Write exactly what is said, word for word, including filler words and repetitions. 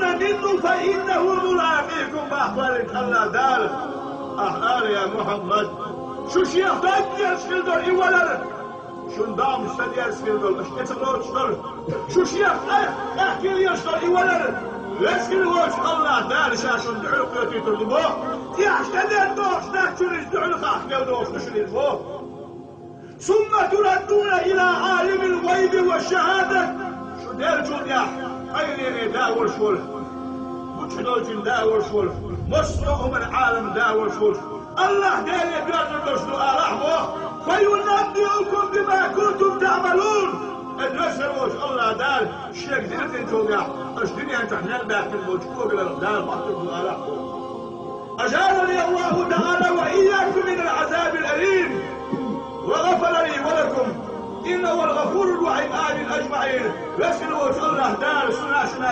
منه فإنه ملاقيكم, боху Аллах Дала. Ахьа ала, я Мухьаммад, шу шех даггерчу хир долу и валар, шун догӀмаш ца дерза хир долу, аша тӀе ца лоцуш долу, шу шех къахкийлаш долу и валар, веза хир волчу Аллах Дала ша шуна дуьхьал кхетийтур ду боху, тӀехь тӀеден дохуш нах чуьра иза дуьхьал хахкел дохуш ду шуна иза боху. ثم تردون إلى عالم الغيب والشهادة. Шу деллачул тӀаьхьа къайлене да волуш волу, гучудолчун да волуш волу, массо а хӀуманан Ӏалам да волуш волу Аллах Деле доьзна долуш ду Аллах боху, فينبئكم بما كنتم تعملون. Иза веза волчу Аллах Дала шега дирзинчул тӀаьхьа аша дуьнен чохь мел баьхкина болчу къобалаллах Дала хоттур ду Аллах боху. أجارني الله تعالى وإياكم من العذاب الأليم وغفر لي ولكم إنه هو الغفور الرحيم. آمين أجمعين. Веза волчу Аллах Дала шуна, шуна